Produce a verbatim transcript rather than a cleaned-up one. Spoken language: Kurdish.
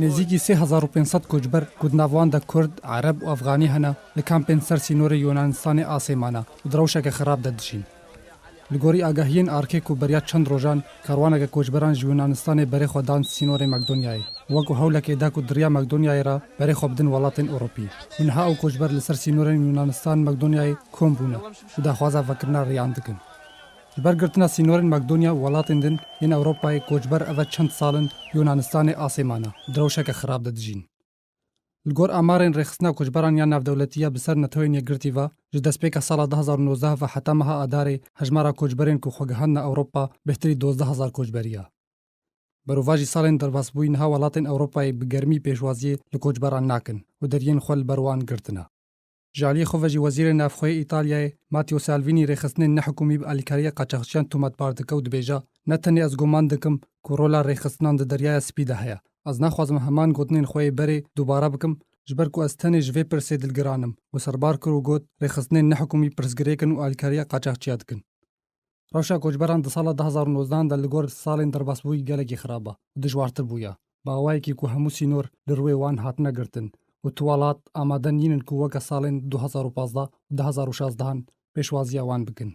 Nêzîkî sê hezar û pênc sed koçber ku di nav wan de Kurd, Ereb û Efxanî hene, li kampên ser sînorê Yunanistanê asê mane û di rewşeke xirab de dijîn. Li gorî agahiyên ARKê ku beriya çend rojan karwaneke koçberan ji Yunanistanê berê xwe dan sînorê Makdonyayê, wek ku hewlekê da ku di riya Makdonyayê re berê xwe bidin welatên Ewropî. Û niha ew koçber li ser sînorên Yunanistan Makdonyayê kom bûne û daxwaza vekirina riyan dikin. Ji ber girtina sînorên Makdonya û welatên din yên Ewropayê koçber eve çend sal in Yunanistanê asê mane û di rewşeke xirab de dijîn. Li gor amarên rêxistina koçberan ya navdewletî ya bi ser Netoyên Yekgirtî ve, ji destpêka sala du hazar û nozdeh ve heta meha Adarê hejmara koçberên ku xwe gihandine Ewropa bêhtirî dozdeh hezar koçberî ye. Berovajî salên derbasbûyî niha welatên Ewropayê bi germî pêşwaziyê li koçberan nakin û deriyên xwe li ber wan girtine. Ji aliyê xwe ve jî Wezîrê Navxweyê Îtalyayê Matteo Salvini rêxistinên nehikûmî bi alîkariya qaçaxçiyan tometbar dike û dibêje, ne tenê ez guman dikim ku rola rêxistinan di Deryaya Spî de heye. Ez naxwazim heman gotinên xwe yê berê dubare bikim, ji ber ku ez tenê ji vê pirsê dilgiran im û serbar kir û got, rêxistinên nehikûmî pirsgirêk in û alîkariya qaçaxçiya dikin. Rewşa koçberan di sala du hazar û nozdeh de li gor salên derbasbûyî gelekî xirab e û dijwartir bûye. Bi awayekî ku hemû sînor li rûyê wan hatine girtin û tu welat amade nînin ku weke salên du hazar û pazdeh û du hazar û şazdeh pêşwaziya wan bikin.